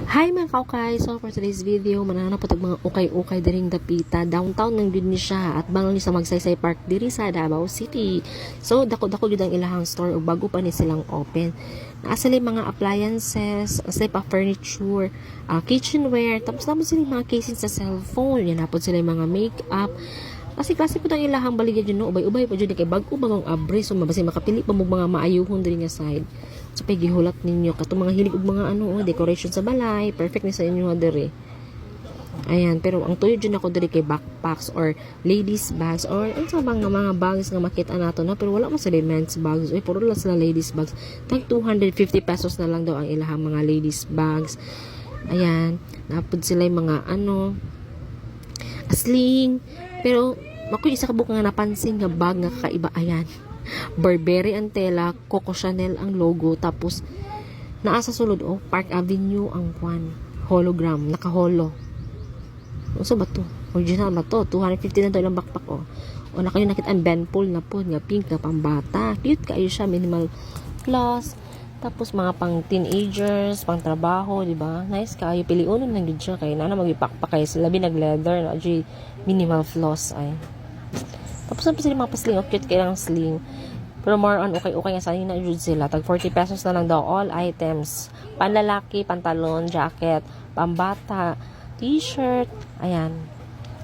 Hi, mga kaukay! So for today's video, mananap po mga ukay-ukay diring dapita. Downtown ng gyud ni siya at bang ni sa Magsaysay Park diri sa Davao City. So dako-dako gyud ang ilahang store ug bago pa ni silang open. Naa sila mga appliances, sila pa furniture, kitchenware, tapos naman sila mga casing sa cellphone, yan na sila mga makeup. Kasi klase po ang ilahang baligya dyan, no? Ubay-ubay pa dyan kay bago bagong abre. So mabasi makapili pa mo mga maayuhon diri nga side. So pay gihulat ninyo katong mga hilig og mga ano, oh, decoration sa balay, perfect ni sa inyo diri. Ayan, pero ang tuyo dyan ako diri kay backpacks or ladies bags or ano sa mga bags nga makita nato, no, pero wala mo sila men's bags. Uy, puro lang sila ladies bags. Tag 250 pesos na lang daw ang ilahang mga ladies bags. Ayan, napud sila yung mga ano, sling. Pero ako isa ka buok nga napansin nga bag nga kakaiba, ayan. Burberry ang tela, Coco Chanel ang logo, tapos naa sa sulod, oh, Park Avenue ang kwan, hologram, nakaholo. Unsa ba to? Original ba to? 250 na to ilang backpack, oh. O na kayo nakita ang Ben Paul na po nga pink nga pambata. Cute kaayo siya, minimal plus. Tapos mga pang teenagers, pang trabaho, di ba? Nice kaayo, piliunon lang gid siya kay nana magipakpak kay sila labi nag leather na minimal floss ay. Tapos na pa sila mga pasling, oh, cute kaayo ang sling. Pero more on okay-okay nga sa na jud sila. Tag 40 pesos na lang daw all items. Panlalaki, pantalon, jacket, pambata, t-shirt, ayan.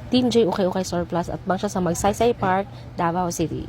Team J Ukay Ukay Surplus at bang siya sa Magsaysay Park, Davao City.